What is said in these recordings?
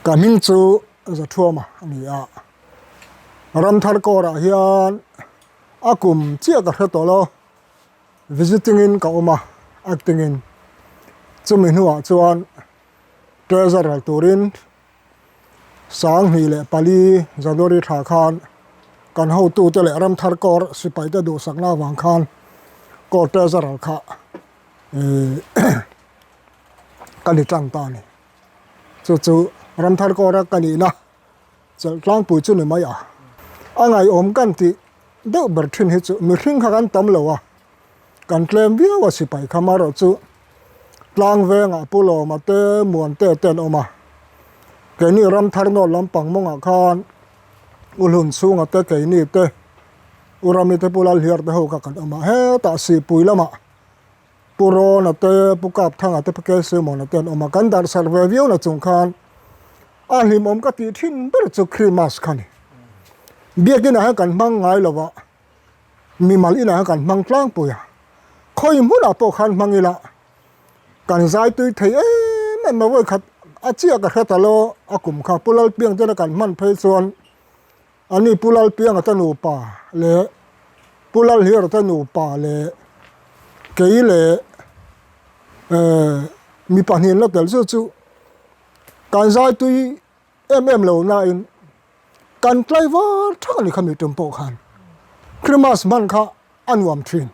Ka hming chu Zathuama a ni a, Ramthar kawrah hian a kum chiah ka hre tawh lo, visiting in ka awm a, acting in chumi hnuah chuan treasurer turin 2004 January thla khan kan hotute leh Ramthar kawr sipaite duhsakna avang khan kawr treasurer kha ka ni tang ta a ni. Chu chu Ramthar kawra ka nihna chelh tlangpui chu ni mai a. A ngaihawm kan tih deuh ber thin hi chu mihring kha kan tam lo a, kan tlem viau a sipai kha marawh chu tlang vengah Pu Lawma te Muante te an awm a. Keini Ramthar nawt lampang mawngah khan U Hlun chhunga te keini te U Rami te Pu Lalhiar te ho kha kan awm a, hetah Sihpui lamah Pu Rawna te, Pu Kapthanga te, Pu Kelsimawna te an awm a, kan darhsarh ve viau na chung khan a hlimawm ka tih thin ber chu Christmas kha ni. Biakin ah hian kan hmang ngai lo va, mimal inah hian kan hmang tlangpui a, khawi hmunah pawh khan hmang ila kan zai tui thei em em a, vawikhat a chiah ka hre ta lo, a kum kha Pu Lalpiang tena kan hman phei chuan Ani Pu Lalpianga te nupa leh Pu Lalhira te nupa leh kei leh mi pahnih an la tel chu chu kan zai tui em em lo nain kan tlai var thak a ni kha mi tum pawh khan Christmas hman kha a nuam thin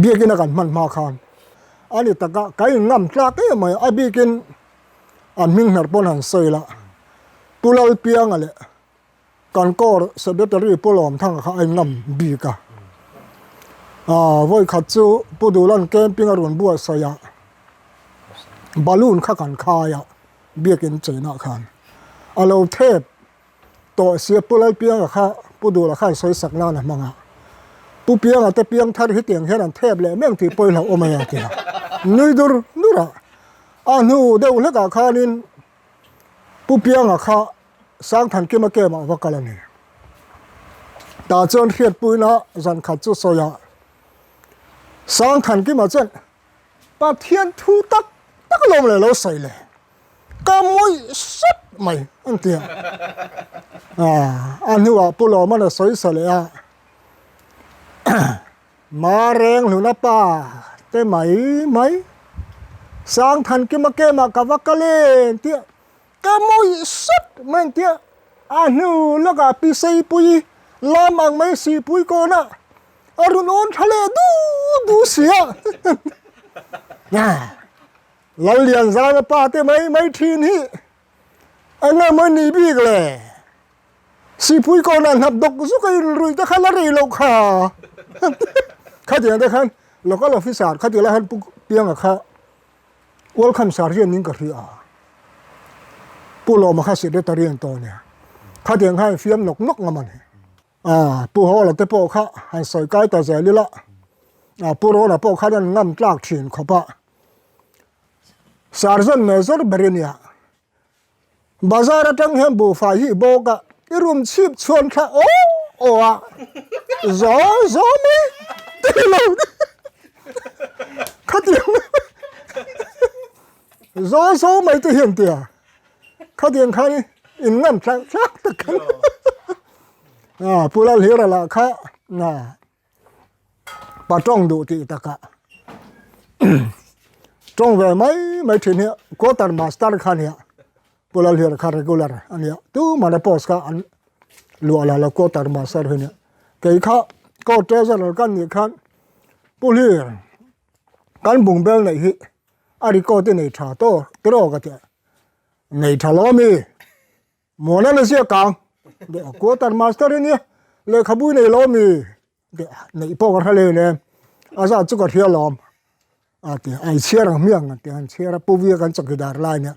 biakina kan hman hma khan a ni taka ka inngam tlak em mai a bikin An hming hnar pawn han sawi la, Pu Lalpianga leh kan Corps Secretary Pu Lawmthanga kha a inngam bik a. Aa, vawikhat chu Pu Dulan camping a rawn buatsaih a, balloon kha kan khai a, biakin cheinah khan a lo thep tawh sia Pu Lalpianga kha Pu Dula khan sawi sak nan a hmang a, Pu Pianga te piang thar hi tiang hian an thep leh meng tih pawi hlauh awm a nia tia nui dur dur a, a hnu deuh hlekah khanin Pu Pianga kha Sangthankima camp ah va kal a ni. Tah chuan hriatpuina zan khat chu sawi a, Sangthankima chuan Pathian thu tak tak alawm leh lo sawi le. Ka mawih sep mai an ti a. A hnuah Pu Lawman a sawi sa leh a, Ma reng hluna pa te mai mai, Sangthankima kemah ka va kal e an ti a, ka mawih sep mai an ti a. A hnu lawkah Pi Seipuii lam ang mai Sihpui kawnah a rawn awn tha leh du du si a. Lallianzana pa te mai mai thin hi eng nge maw ni bik le? Sipui kawnah hnap dawk zuk a inruih te kha la rei loh kha. Khatiang te khan local officer khatiang lai khan Pu Pianga kha welcome sar hian in ka hria a. Pu Lawma kha secretary an tawh nia. Khatiang khan fiam nawk nawk ngam a ni. A Pu Hawla te pawh kha han sawi kai ta zel ila, a Pu Rawna pawh khan an ngam tlak thin khawp a. Sergeant Major ber i nia. Bazar atang hian buhfai hi i bawk a, i room chhip chhuan thla aw aw a, zaw zaw mai ti lo khatiang zaw zaw mai te hian tia khatiang khan in ngam tlak tlak tak khan a Pu Lalhira lah kha na Pa tawng duh tih takah tawng ve mai mai thin hi quarter master kha nia Pu Lalhira kha regular a nia tumah post kha an luah la lo quarter master hi nia kei kha court treasurer ka nih khan Pu Hlir kan bungbel neih hi a record i nei tha tawh tiraw ka ti a nei tha lo ami. Muana la ziak ang, quarter master i nia, lehkhabu i nei lo mi? Neih pawh ka hre leh lem, a zat chu ka hria lawm a ti a, i chhiar ang hmiang a ti a, an chhiar a, Pu Via kan chawkidar lai nia,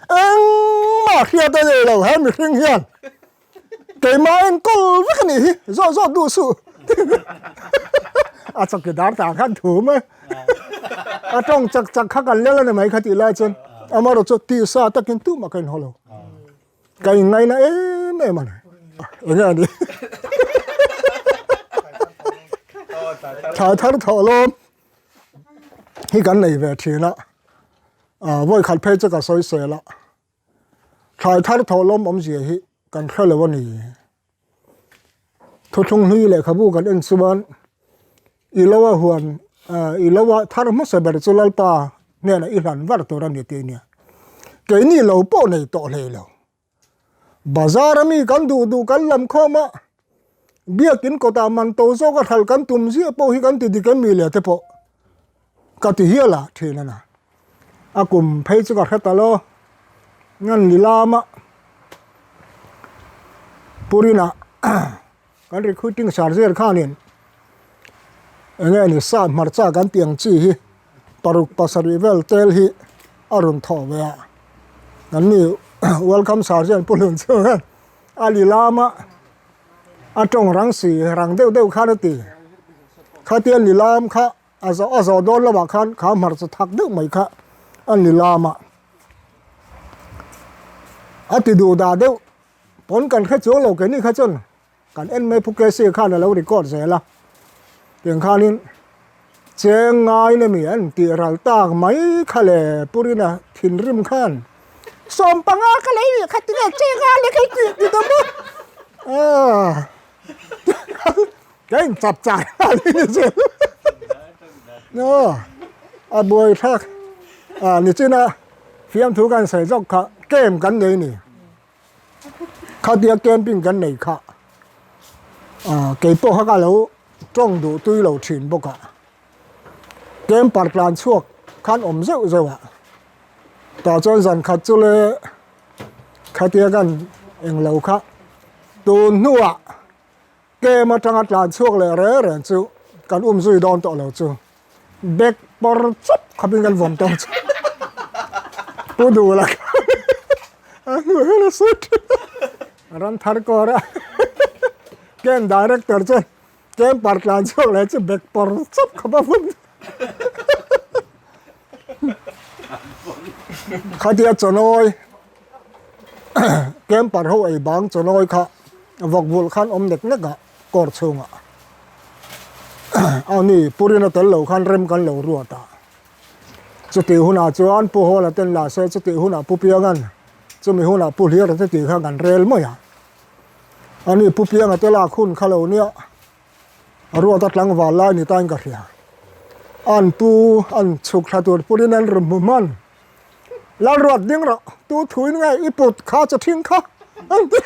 engmah hriat a nei lo he mihring hian, keimah enkawl vek a nih hi, zawh zawh duh suh a chawkidar tah khan thum a, a tawng chak chak kha kan lel a ni mai kha tih lai chuan amaherawhchu tisa takin tumah ka inhaw lo. Ka inngaina em em a ni. Enge a ni? Thlai thar thawh lawm hi kan nei ve thin a, vawi khat phei chu ka sawi sel a. Thlai thar thawhlawm awmzia hi kan hre lo a ni. Thuthlung hlui lehkhabu kan en chuan i lo a huan i lo a thar hmasa ber chu Lalpa hnenah i hlan var tur a ni tih a nia. Keini lo pawh nei tawh hlei lo. Bazar a mi kan duh duh kan lam khawm a, biakin kawtah man to zawk a hral kan tum ziah pawh hi kan ti dik em mi le te pawh ka ti hial a thin a na. A kum phei chu ka hre ta lo, ngan ni lama Purina kan recruiting sar zel khanin enge ni sa hmarcha kan tih ang chi hi paruk pasarih vel tel hi a rawn thawh ve a kan ni welcome sergeant pu hlun chu hian a li lama a tawng rang si rang deuh deuh khan a ti khatia li lam kha a zawh a zawh dawn lamah khan kha hmarcha thak deuh mai kha a ni lam a a ti duh dah deuh pawn kan hre chuang lo keini kha chuan Kan en mai Pu Casey khan a lo record zel a, tiang khanin cheng ngai na mi an tih ral tak mai kha le Pu Rina thinrim khan 15 ka lei nih kha tinge cheng ngai le kei tih ti ta maw ah ka in chap char nghal hi ni chu a buai thlak ah nichina fiamthu kan sawi zawk kha camp kan nei ni. Khatia camping kan nei kha ah kei pawh kha ka lo tawng duh tui lo thin bawk a, camper tlan chhuak khan awm zeuh zeuh a, tah chuan zan khat chu le khatia kan englo kha tun hnuah camp atanga tlan chhuak leh reng reng chu kan um zui dawn tawh lo chu. Bag pawr chawp khawpin kan vawm tawng chu pu duh la a hnu hian a sawi thin a ram thar kawr a camp director chuan camper tlan chhuak leh chu bag pawr chawp khawp a vawm khatia chawnawi camper ho ei bang chawnawi kha vawk vulh khan awm nek nek a. Court chhungah a ni Purina tel lo khan rem kan lo ruat a, chutih hunah chuan Pu Hawla ten la se chutih hunah Pu Piangan chumi hunah Pu Hliara te tih kha kan rel mai a, a ni Pu Pianga te lak hun kha lo nia a ruat a tlangval lai ni tain ka hria, an pu an chhuk thla tur Purina an rawn hmu hman Lalruat ding rawh tu thuin nge i put kha chu thing kha an ti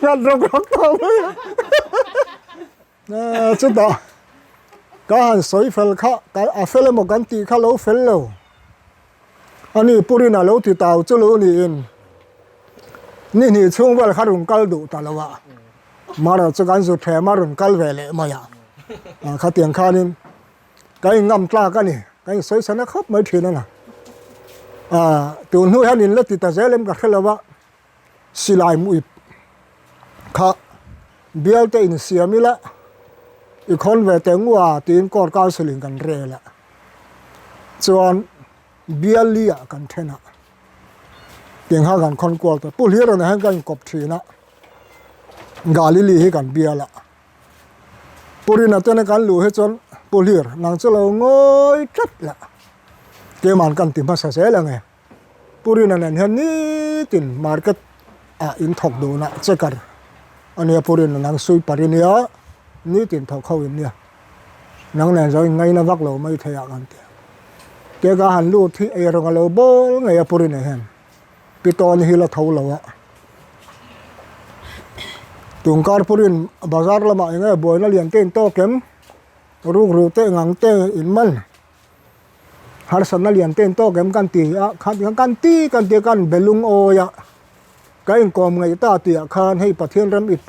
nghat rawk rawk tawh mai a chutah ka han sawi fel kha a fel emaw kan tih kha lo fel lo ani Purina lo ti tau chu lo niin ni hnih chhung vel kha rawn kal duh ta lo a mara chu kan zu thlem a rawn kal ve leh mai a khatiang khanin Ka in ngam tlak a ni, ka in sawi sana khawp mai thin a na. Aaa tun hnu hian in la ti ta zel em ka hre lo a, silai muip kha bial te in siam ila i khawn ve teh ngua tiin court council in kan rel a, chuan bial li ah kan then a, tiang kha kan khawn kual ta, Pu Hlirawn ah hian ka in kawp thin a, Galili hi kan bial a. Purina tena kan luh hi chuan Pu Hlir nang chu lo ngawi tlat la, keimah kan ti hmasa zel ang e. Purina nen hian nitin market ah in thawk dun a checker a nia Purina nang sweeper i nia nitin thawk ho in nia nang nen zo in ngaina vak lo mai thei ah kan ti a. Keka han lut hi eirawng a lo bawl ngei a Purina hian. Pitawn hi la tho lo a, Tungkarpurin bazar lamah eng nge buaina lian te in tawk em? Rukru te eng ang te in man? Harsatna lian te in tawk em kan ti a, khan kan ti kan ti a kan be lungawi a, ka inkawm ngaih ta tih ah khan hei Pathian ram ip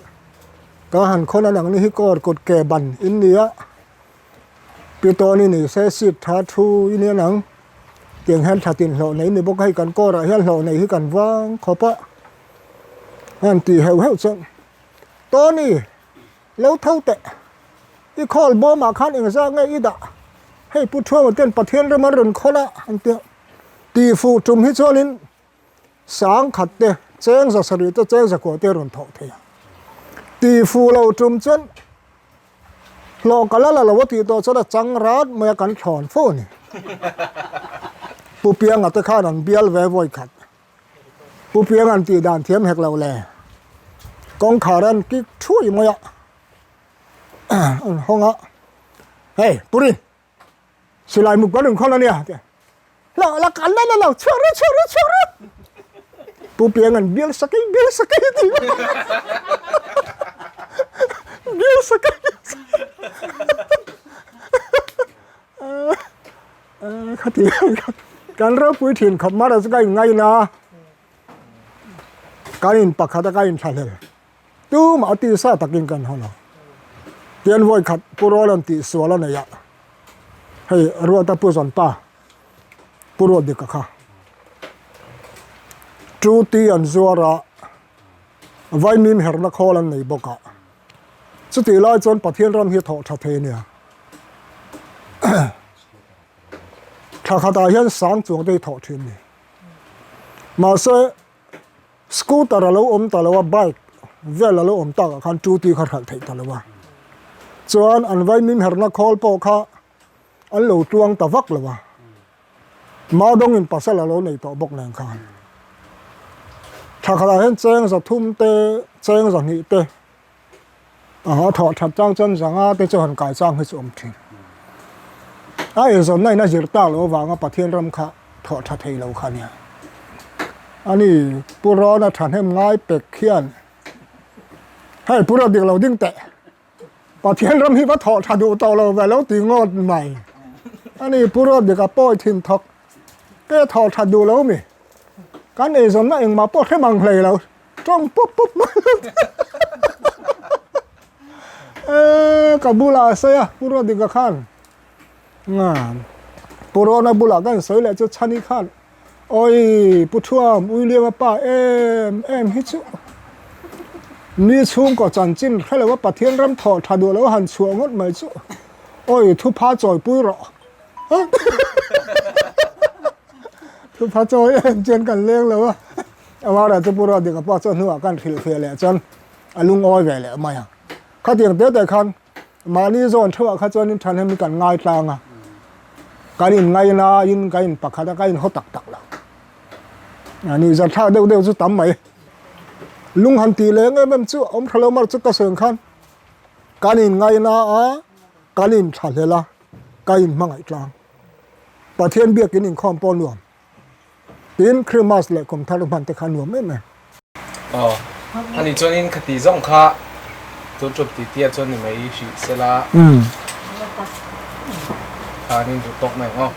ka han khawn a nang ni hi kawr kut ke ban in ni a, Pitawn i ni se seat tha thu i nia nang. Tiang hian thla tin hlawh nei ni bawk a, hei kan kawrah hian hlawh nei hi kan vang khawp a, a han tih heuh heuh chuan Tony lo tho teh, i khawl bawmah khan engzah nge i dah, hei Pu Thuama ten Pathian rem a rawn khawl a an ti a, tih fuh tum hi chuanin 10,000 te, cheng 700 te, cheng 900 te a rawn thawh thei a, tih fuh lo tum chuan. Hlawh ka la la lo a tih tawh chuan a chang rat mai a kan thlawn fo a ni. Pu Pianga te khan an bial ve vawi khat. Pu Pianga an tih dan thiam hek lo le. Kawngkhar an kik thuai mai a, an hawng a, Hei, Puri, silai muk kan inkhawn a nia, a ti a. La, la kan la la lo, chhuak ru, chhuak ru, chhuak ru. Pu Pianga an bial sakei, bial sakei a ti. Bial sakei, bial sakei. Khati kan ropui thin khawp mara chu ka in ngaina a, kan in pakhat a ka in thlahlel tumah a tisa takin kan haw lo. Tian vawi khat Pu Rawlan tih sual a nei a, hei Ruata Pu Zawn pa Pu Ruatdika kha chu ti an zuar a, vaimim herna khawl an nei bawk a. Chutih lai chuan Pathian ram hi a thawh tha thei a nia. Thla khatah hian sang chuang te hi thawh thin a ni. Mahse, scooter a lo awm ta lo a, bike vel a lo awm takah khan two tih kha hralh theih ta lo a. Chuan an vaimim herna khawl pawh kha an lo tluang ta vak lo a. Maudawngin pasal a lo nei tawh bawk nen khan. Thla khatah hian cheng 300 te, cheng 200 te a thawh that chang chuan 500 te chu han kai chang hi chu awm thin. A eizawnna in a zir tak loh avanga Pathian ram kha thawh tha thei lo kha a nia. Ani Pu Rawna thahnem ngai pek khian hei Pu Rawt dik lo ding teh. Pathian ram hi va thawh tha duh tawh lo ve lo ti ngawt mai. Ani Pu Rodrik a pawi thin thawk te thawh tha duh lo mi. Kan eizawnna engmah pawh hre mang hlei lo. Tawng pup pup mai lo ti. Eee ka bulah a sawi a Pu Rodrik a khan. Pu Rona bulah kan sawi leh chu Chhani khan Awi Pu Thuam William a pa em em hi chu mi chhungkaw chanchin hre lo a Pathian ram thawh tha duh lo han chhuah ngawt mai chu awi thupha chawi pui rawh thupha chawi em chuan kan leng lo a amara chu Pu Ruatdika pawh chuan hnuah kan hrilh fiah leh chuan a lungawi ve leh mai a khatiang te te khan Mahni zawn theuhah kha chuanin thahnem hi kan ngai tlang a, kan in ngaina in kan in pakhat a, kan in haw tak tak lo. A ni zan thlak deuh deuh chu tam mai. Lung han tih leng em em chu a awm tha lo mar chu ka sawi ang khan kan in ngaina a, kan in thlahlel a, ka in hmangaih tlang. Pathian biakin inkhawm pawh nuam. Tin, Christmas leh kum thar hman te kha nuam em em. Aw, ani chuanin khati zawng kha tun tum ti tia chuan ni mai hrih sela. Khanin duh tawk mai ang aw.